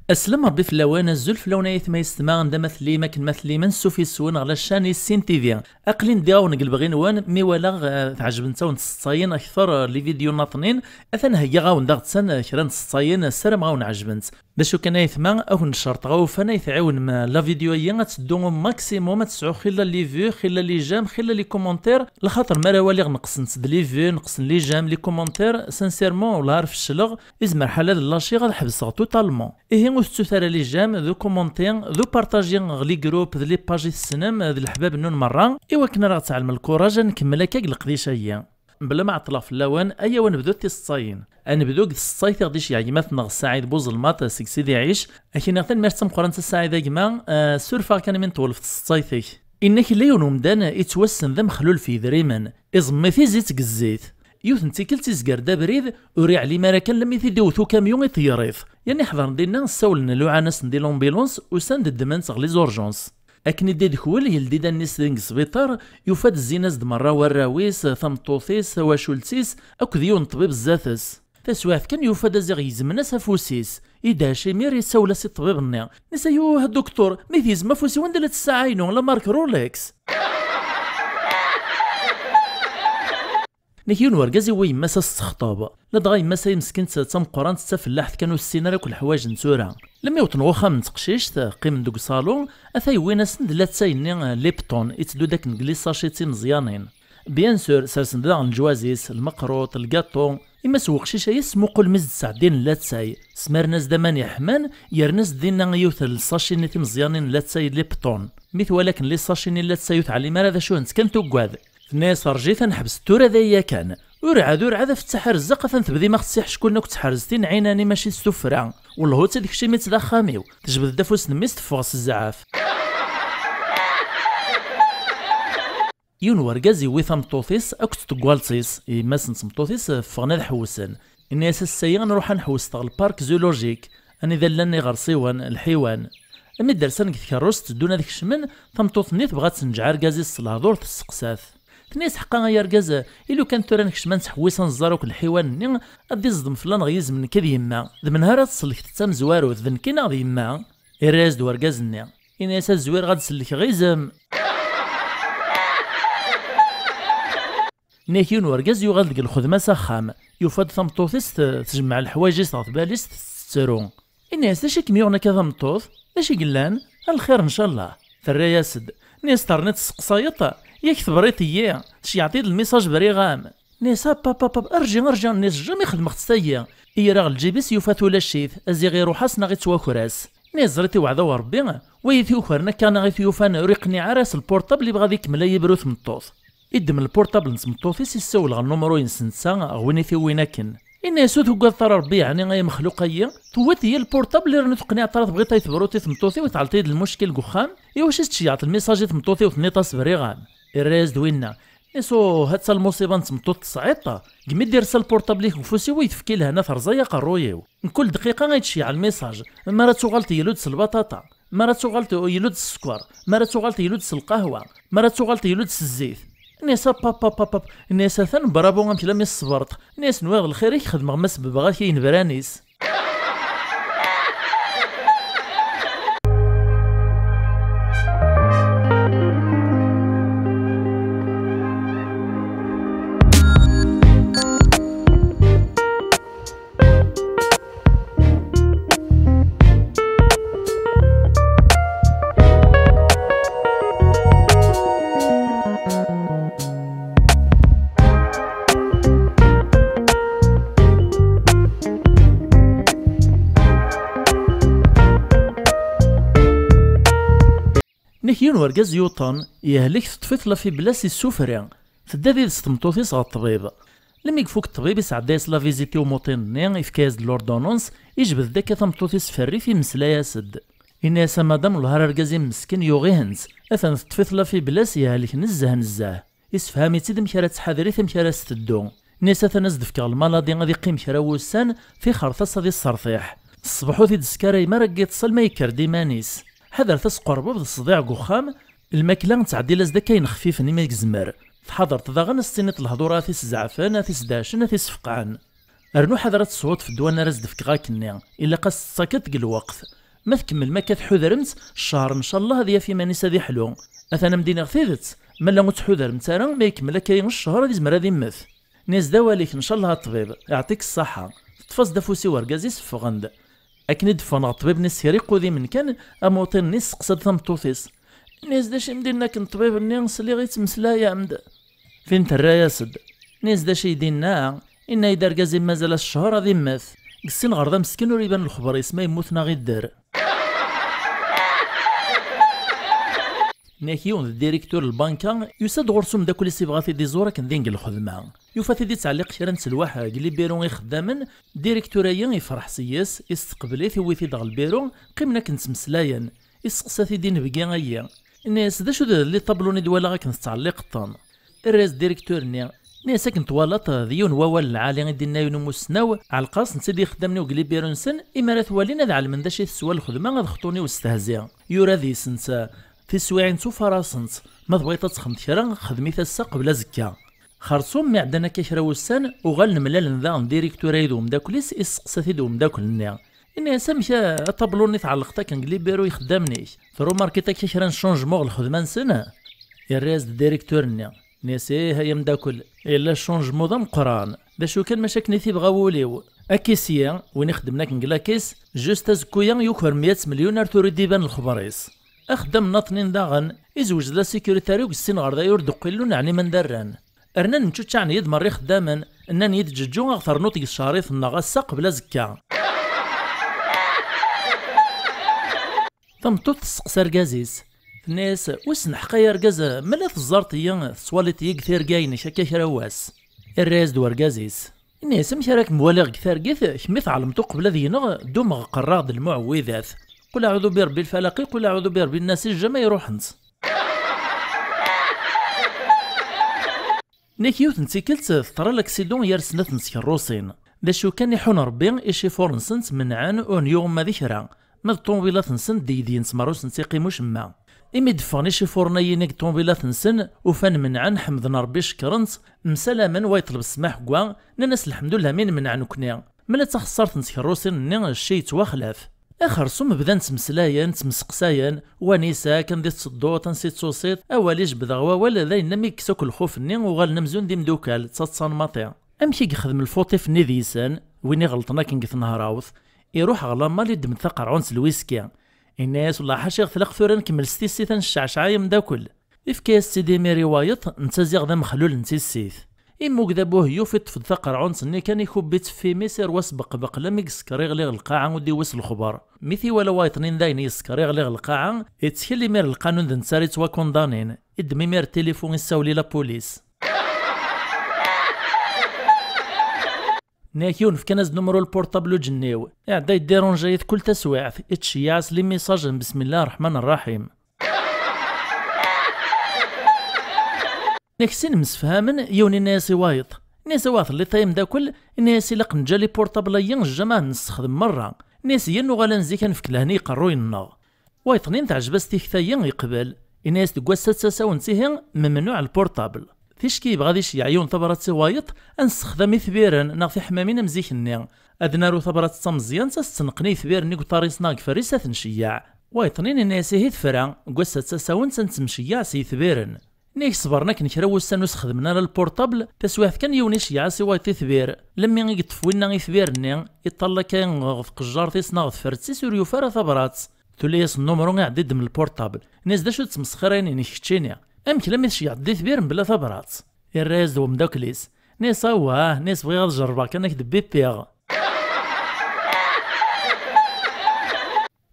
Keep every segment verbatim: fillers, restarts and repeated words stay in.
Aslem Rebbi fell-awen, azul fell-awen ay atma yessetma, anda ma tellim, akken ma tellim, ansuf yes-wen ɣer la chaîne Issin T V. Aql-in ddiɣ-awen deg lebɣi-nwen, mi walaɣ, eh, tɛejbent-awen tseḍsayin akter, eh, les vidéos nnaṭnin, atan heggaɣ-awen daɣ-ttan, eh, kra n tseḍsayin, eh, ssarameɣ-awen ɛejbent. D acu kan ay atma, ad wen-cerṭeɣ awufan ay tɛiwnem, eh, la vidéo-agi ad teddu au maximum, ad tesɛu xilla les vues, xilla les j'aime, xilla les commentaires, lxaṭer mi ara waliɣ neqsent-d les vues, neqsen les j'aime, les commentaires, sincèrement, wellah ar fecleɣ, izmer ḥal ad lâchiɣ, ad ḥebseɣ totalement. Ihi ur tettut ara les j'aime, d ukumenti, d upartaji ɣer les groupes, d les pages i tessnem, d leḥbab-nnun merra, i wakken ara ɣ-tɛellem lkuraj ad nkemmel akka deg leqdic-agi. Mebla ma ɛeṭṭleɣ fell-awen, ayaw ad nebdu tiseḍsayin. Ad nebdu deg tseḍsayt i ɣ-d-iceyyeɛ gma-tneɣ Saɛid Buzelmaṭ seg Sidi Ɛic. Ad k-iniɣ tanemmirt d tameqqrant a Saɛid a gma, eh, surfeɣ kan mi neṭwel f tseḍsayt-ik. Inna k-illa yiwen umdan ittwassen d amexlul f yedrimen. Iẓemmi tizi deg zzit. Yiwet n tikkelt izger-d abrid, ur iɛlim ara kan lammi t-id-iwet ukamyun i teɣrit. Yerna iḥḍren dinna ssawlen, luɛan-asen di l'ambulance, usan-d ddmen-t ɣer les urgences. Akken i d-idekwel, yeldi-d allen-is deg sbiṭar, yufa-d zzin-as-d merra warraw-is, tameṭṭut-is, tawacult-is, akked yiwen n ṭṭbib zdat-s. Taswiɛt kan yufa-d aziɣ gezmen-as afus-is. Idhec imir, isawel-as i ṭṭbib-nni. Nisa yuh a duktur, mi tgezmem afus-iw anda la tt-ssaɛa-inu, la marque Rolex? Nek yiwen wergaz iwwi yemma-s a s-texṭeb. Ladɣa yemma-s ay meskint d tameqqrant d tafellaḥt kan ur tessin ara akk leḥwayeǧ n tura. Lemmi wwḍen ɣer uxxam n teqcict, qqimen deg uṣalu, ata yewwin-asen-d latay-nni, eh, Lipton, itteddu-d akken deg les sachets d timeẓyanin. Bien sûr, sersen-d daɣen leǧwaz-is, lmeqruṭ, lgaṭu. Yemma-s n weqcic-ayi tesmuqul mi s-d-sɛeddin latay, smaren-as-d aman yeḥman, yerna-as-d dinna yiwet n lsaci-nni timeẓyanin n latay Lipton. Mi twala akken les sachets-nni n latay ur teɛlim ara d acu-tent kan tuggad. Tenna-yas: "Rjit ad neḥbes tura daya kan. Ur ɛad, ur ɛad afettaḥ arezzeq, atan tebdim aɣ-tessiḥeckulen akk tḥerzetin ɛinani mačči s tuffra. Wellah ur tt-id-kcimit d axxam-iw." Tejbed-d afus n mmi-s teffeɣ s zzɛaf. Yiwen wergaz yewwi tameṭṭut-is akked tgwalt-is, yemma-s n tmeṭṭut-is ffɣen ad ḥewsen. Inna-yas: "Ass-ayi ad nruḥ ad nḥewwes ɣer lpark zoologique, anida llan iɣersiwen, lḥiwan." Mi d-rsan deg tkerrust, tteddun ad kecmen, tameṭṭut-nni tebɣa ad tenǧeɛ argaz-is s lehdur, tesseqsa-t. Tenna-yas: "Ḥeqqa ay argaz, i lukan tura nekcem ad nettḥewwis ad nẓer akk lḥiwan-nni, ad d-iẓdem fell-aneɣ yizem nekk d yemma. D menhu ara tsellkeḍ d tamezwarut, d nekki neɣ d yemma?" Irra-yas-d wergaz-nni. Ini-as: "Ad zwireɣ ad sellkeɣ izem." Nnak yiwen wergaz yuɣal deg lxedma s axxam, yufa-d tameṭṭut-is te-, tjemmeɛ leḥwayeǧ-is ɣer tbalizt tettru. Ini-as: "D acu i kem-yuɣen akka tameṭṭut? D acu i yellan? A lxir ncallah." Terra-yas-d. Ini-as: "Terniḍ tesseqsayeḍ? Yak tebriḍ-iyi, tceyɛeḍ-iyi-d lmisaj briɣ-am." Ini-as: "Ap, ap, ap, ap, rǧi, rǧi." Ini-as: "Jamais xedmeɣ-tt tayi." Ira ɣer lǧib-is yufa-t ulac-it, aziɣ iruḥ-as neɣ ittwaker-as. Ini-as: "Ẓriɣ i weɛdaw Rebbi, wa i t-yukren akka neɣ i t-yufan ur iqniɛ ara s lpurṭabl, ibɣa ad ikemmel ay ibru tmeṭṭut." Iddem lpurṭabl n tmeṭṭut-is, issawel ɣer numru-ines netta, ɣer win i t-iwwin akken. Ini-as: "Ur tugadeḍ ara Rebbi yeɛni ay amexluq-ayi? Tewwiḍ-iyi lpurṭabl, irnu teqniɛeḍ ara tebɣiḍ ay tebrut i tmeṭṭut-iw, tɛelleḍ-iyi-d lmuckil deg uxxam? Iwacu i s-tceyɛeḍ lmisaj i tmeṭṭut-iw, tenniḍ-as briɣ-am?" Irra-yas-d winna. Is, uh, hatta lmuṣiba n tmeṭṭut tesɛiḍ-t. Deg mi d-irsa lpurṭabl-ik deg ufus-iw, i tefki lehna terẓa-yi aqerruy-iw. Mkul dqiqa ay d-tceyyeɛ lmisaj. Mi ara tuɣal teylu-d s lbaṭaṭa. Mi ara tuɣal t-, yelu-d s sskeṛ. Mi ara tuɣal teylu-d s lqahwa. Mi ara tuɣal teylu-d s zzit. Ini-as: "Ap, ap, ap, ap, ap." Ini-as: "Atan bravo, amek lammi tṣebreḍ." Ini-as: "Nwiɣ d lxir i k-xedmeɣ, ma sbebbɣeɣ-ak i yinebran-is." Nek yiwen wergaz yuṭen, yehlek, teṭṭef-it la faiblesse, issufri. Tedda did-s tmeṭṭut-is ɣer ṭṭbib. Lmi ifuk ṭṭbib, isɛedda-yas la visite i umuṭin-nni, ifka-yas-d l'ordonnance, ijbed-d akka tameṭṭut-is f rrif, imesla-yas-d. Ini-as: "A madam, wellah ar argaz-im meskin yuɣ-ihent, atan teṭṭef-it la faiblesse, yehlek nezzeh nezzeh." Isefham-itt-id amek ara tettḥadrit, amek ara s-teddu. Nni-as: "Atan ad s-d-fkeɣ lmaladi, ad iqqim kra wussan, tixret-as ad issertiḥ. Ṣṣbeḥ ur t-id-skaray mi ara yeṭṭes alma yekker-d iman-is. Ḥadret asqerbeb d ṣṣdiɛ deg uxxam, lmakla ttɛeddil-as-d akka ayen xfifen imi yezmer. Tḥadreḍ daɣen ad s-tiniḍ lehdur-a ad t-iszeɛfen, ad t-isdeɛcen, ad t-isfeqɛen. Rnu ḥader ad tesweḍ f ddwa-nni ara s-d-fkeɣ akkenni, ilaq ad s-tettakeḍ deg lweqt. Ma tkemmlem akka tḥudremt, ccehr ncallah ad yaf iman-is ad iḥlu. Atan am d-iniɣ tidet, ma la ur tḥudremt ara, ma ikemmel akka i ccehr ad izmer ad immet. Nni-as d awal-ik, ncallah a ṭṭbib, iɛṭik ṣṣaḥa. Teṭṭef-as-d afus i urgaz-is, ffɣen-d. Akken i d-ffɣen ɣer ṭṭbib-nni s kra iqudimen kan, amuṭin-nni yesteqsa-d tameṭṭut-is. Nni-as d acu i m-d-inna akken ṭṭbib-nni, sliɣ i ttmeslayem-d. Tin terra-yas-d. Nni-as d acu i d-inna? Inna-yi-d argaz-im mazal-as ccehr ad immet. Deg sin ɣer d ameskin ur iban lexber-is ma yemmut neɣ idder. Nni-ak yiwen d dirikturi n lbanka, yusa-d ɣur-s umeddakel-is ibɣa ad t-id-iẓur akken din deg lxedma. Yufa-t-id ittɛelliq kra n ttelwaḥ deg libiru ixeddamen, dirikturi-agi ifreḥ s-yes, isteqbel-it, iwwi-t-id ɣer lbiru, qqimen akken ttmeslayen. Isteqsa-t-id inebgi-agi. Inna-yas d acu d les tableaux-nni d-walaɣ akken tettɛelliqeḍ-ten? Irra-yas dirikturi-nni. Nni-as akken twalaḍ d yiwen wawal lɛali i d-inna yiwen umussnaw, ɛelqeɣ-as netta d ixeddamen-iw deg libiru-nsen, imi ara t-walin ad ɛelmen d acu i teswa lxedma ad xṭun i ustehzi. Yura deg-sent tiswiɛin ttufaṛasent, ma tebɣiḍ ad texdmeḍ kra, xdem-it ass-a qbel azekka. Xerṣum mi ɛeddan akka kra wussan, uɣalen mlalen daɣen dirikturi d umeddakel-is, isteqsa-t-id umeddakel-nni. Inna-yas amek a tablu-nni tɛelleqt akken deg libiru ixeddamen-ik? Trumarkiḍ akka kra n changement ɣer lxedma-nsen? Irra-yas-d dirikturi-nni. Nni-as ih ay ameddakel, yella changement d ameqqran. D acu kan mačči akken i t-ibɣa wul-iw. Akisyi, win ixeddmen akken deg lakis, juste azekku-ya yuker meyya melyun ar tura i d-iban lexber-is. Axeddam nnaṭnin daɣen, izweǧ d la sécuritaire-iw deg sin ɣer day ur d-qqilun ɛni manda rran. Rnan mčuččaɛen-iyi-d merra ixeddamen, nnan-iyi-d ǧeǧǧu a ɣ-ternuḍ deg tceɛrit-nneɣ ass-a qbel azekka. Tameṭṭut tesseqsa argaz-is. Tenna-yas wissen ḥqa ay argaz, mala teẓẓareḍ-iyi, tettwaliḍ-iyi deg tirga-inek akka kra n wass? Irra-yas-d urgaz-is. Inna-yas amek ara kem-waliɣ deg targit, kemm i tɛelmeḍ uqbel ad gneɣ, dumeɣ qqareɣ-d lmuɛewwidat. Qul aɛudu bi rebbi lfalaq, qul aɛudu bi rebbi nnas, i jama i ruḥent. Nek yiwet n tikkelt teḍra laksidu gar snat n tkerrusin. D acu kan, iḥun Rebbi, icifuren-nsent menɛen ur n-yuɣ uma d kra, ma d ṭumubilat-nsent d igedyent mer ur sent-iqqim ucemma. Imi d-ffɣen icifuren-ayi-nni deg ṭumubilat-nsen, ufan menɛen, ḥemden Rebbi, cekkren-t, msalamen, wa yeṭleb ssmaḥ deg wa, nnan-as lḥemdullah mi nemneɛ nekni. Mala d taxeṣṣart n tkerrusin-nni, cci yettwaxlaf. Axersum bdan ttmeslayen, ttmesteqsayen, wanisa, kan di tettedduḍ, ansi d-tusiḍ, awal ijebbed ɣer wawal, d ayen mi yekkes akk lxuf-nni, uɣalen amzun d imdukal, ttaḍsan maṭi. Amek i yexdem lfuṭif-nni deg-sen, win iɣelṭen akken deg tnehrawt, iruḥ ɣer lamal iddem-d taqerɛunt n lwiski. Inna-yas wellah ḥaca i ɣ-tlaq tura nkemmel s tissit ad necceɛceɛ ay ameddakel. Ifka-yas-tt-id imir i wayeḍ, netta ziɣ d amexlul n tissit. Immug d abuheyyuf, iṭṭef-d taqerɛunt-nni kan, ikubbi-tt f imi-s, irwa s beqbeq, lammi yeskeṛ iɣli ɣer lqaɛa ur d-iwwis lexber. Mi t-iwala wayeḍ-nni d ayen yeskeṛ iɣli ɣer lqaɛa, ittkel imir lqanun d netta ara yettwakundanin. Iddem imir tilifu, issawel i lapulis. Nniɣ-ak yiwen fkan-as-d numru lpurṭabl uǧenniw. Iɛedda yeddirunja-yi-t kul taswiɛt, ittceyyeɛ-as les messages n Besmillah Rreḥman Rraḥim. Nek sin msefhamen, yiwen inna-yas i wayeḍ. Inna-yas a wa telliḍ ay amdakel, inna-yas ilaq neǧǧa les portables-ayi jjama ad nessexdem merra. Inna-yas iyya nuɣal ad nzik ad nefk lehna i iqerruyen-nneɣ. Wayeḍ-nni teɛjeb-as tikta-yi, yeqbel. Inna-yas deg wass-a d tasawent ihi, memnuɛ lpurṭabl. Ticki yebɣa ad iceyyeɛ yiwen tabrat i wayeḍ, ad nessexdam itbiren neɣ tiḥemmamin am zik-nni. Ad naru tabrat d tameẓyant, ad s-tt-neqqen i yitbiren-nni deg uṭar-is neɣ deg iferr-is, ad t-nceyyeɛ. Wayeḍ-nni inna-yas ihi tefra, deg wass-a d tasawent ad nettemceyyeɛ s yitbiren. Nnig ṣebren akken kra wussan ur sxedmen ara lpurṭabl, taswiɛt kan yiwen iceyyeɛ-as i wayeḍ itbir. Lemmi i yeṭṭef winna itbir-nni, iṭṭal akka ɣef tqejjart-is neɣ ɣef tfert-is ur yufi ara tabrat. Tuli-yas nnumru iɛedda iddem lpurṭabl. Nni-as d acu d tmesxirayin-inek keččini? Amek lammi tceyyeɛeḍ-d itbir mebla tabrat? Irra-yas-d wemdakel-is. Nni-as awah, nni-as bɣiɣ ad jerrbeɣ kan ad k-d-bippiɣ.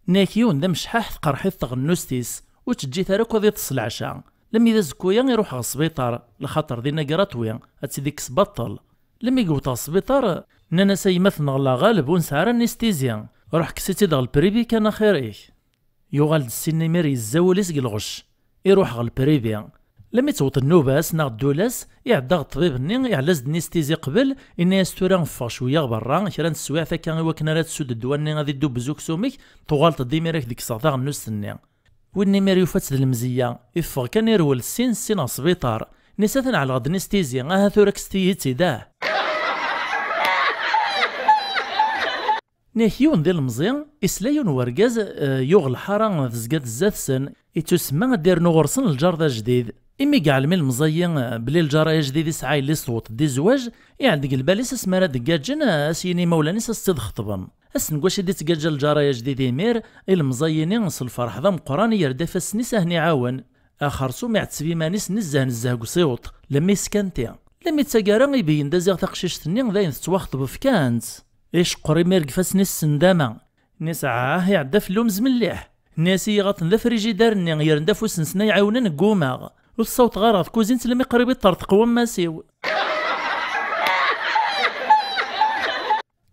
Nni-ak yiwen d amecḥaḥ teqreḥ-it tɣennust-is, ur tt-ǧǧit ara akk ad iṭṭes leɛca. Lemmi d azekku-ya iruḥ ɣer sbiṭar, lxaṭer dinna gratuit, ad tt-id-ikkes baṭṭel. Lemmi yewweḍ ɣer sbiṭar, nnan-as a gma tenɣel ɣaleb ur nesɛi ara anesthésie, ruḥ kkes-itt-id ɣer lprivi kan axir-ik. Yuɣal-d ssin imir yezza wul-is deg lɣecc. Iruḥ ɣer lprivi. Lemmi tewweḍ nnuba-s neɣ ddula-s, iɛedda ɣer ṭṭbib-nni, iɛella-as-d anesthésie qbel, inna-yas tura ffeɣ cwiya ɣer berra, kra n teswiɛt akka i wakken ara tsudd ddwa-nni ad idubbez uksum-ik, tuɣaleḍ-d imir ad k-d-kkseɣ taɣennust-nni. Win imir yufa-tt d lemzeyya, iffeɣ kan irwel ssin ssin ɣer sbiṭar. Nisa tenɛel ɣ-d nis tizi, aha tura kkset-iyi-tt-id, ah. Nek yiwen d ilemẓi, isla yiwen wergaz, eh, yuɣ lḥara tezga-d zdat-sen, ittusemma ad d-irnu ɣur-sen lǧar d ajdid. Imi yeɛlem ilemẓi-yi, eh, belli lǧar-a ajdid isɛa yelli-s tewweḍ-d i zzwaǧ, iɛel deg lbal-is asmi ara d-ggaǧen, eh, ad s-yini imawlan-is ad s-tt-id-xeṭben. Ass n wacu i d-ittgaǧǧa lǧar-a ajdid imir, ilemẓi-yini s lferḥ d ameqqran yerr-d ifassen-is ad ten-iɛawen. Axersum iɛetteb iman-is nezzeh nezzeh deg usiweṭ, lemmi yeskanti. Lemmi d taggara ibeyyen-d aziɣ taqcict-nni d ayen tettwaxeṭb fkan-tt. Iceqqer imir deg ifassen-is s ndama. Nni-as ah, iɛedda fell-i umez melliḥ. Nni-as i yiɣaṭen d afrijidar-nni yerren-d afus-nsen ay ɛiwnen ggumaɣ. Ur t-ssawṭeɣ ara ɣer tkuzint lemmi qrib i ṭṭerṭeq wammas-iw.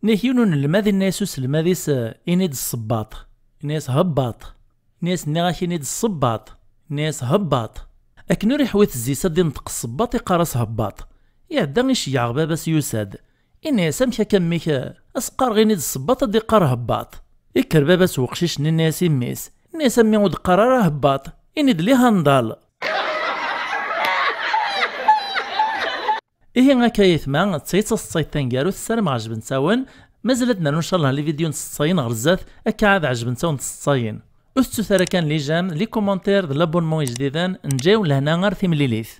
Nek yiwen unelmad inna-yas uselmad-is, ini-d ṣṣebbaṭ. Ini-yas hebbaṭ. Ini-yas nniɣ-ak ini-d ṣṣebbaṭ. Ini-yas hebbaṭ. Akken ur iḥwi tezzi-s ad d-inṭeq ṣṣebbaṭ iqqar-as hebbaṭ. Iɛedda iceyyeɛ ɣer baba-s yusa-d. Ini-yas amek akka mmi-k, as-qqareɣ ini-d ṣṣebbaṭ ad d-iqqar hebbaṭ. Ikker baba-s weqcic-nni inna-yas i mmi-s. Ini-yas a mmi ur d-qqar ara hebbaṭ. Ini-d lihandal. Ihi akka ayetma, d tayet taseḍsayt taneggarut, ssarameɣ ɛejbent-awen. Mazal ad nernu ncallah les vidéos n tseḍsayin ɣer zdat, akka ad ɛejbent-awen tseḍsayin. Ur tettut ara kan les j'aime, les commentaires d l'abonnement ijdiden. Nǧa-yawen lehna ar timlilit.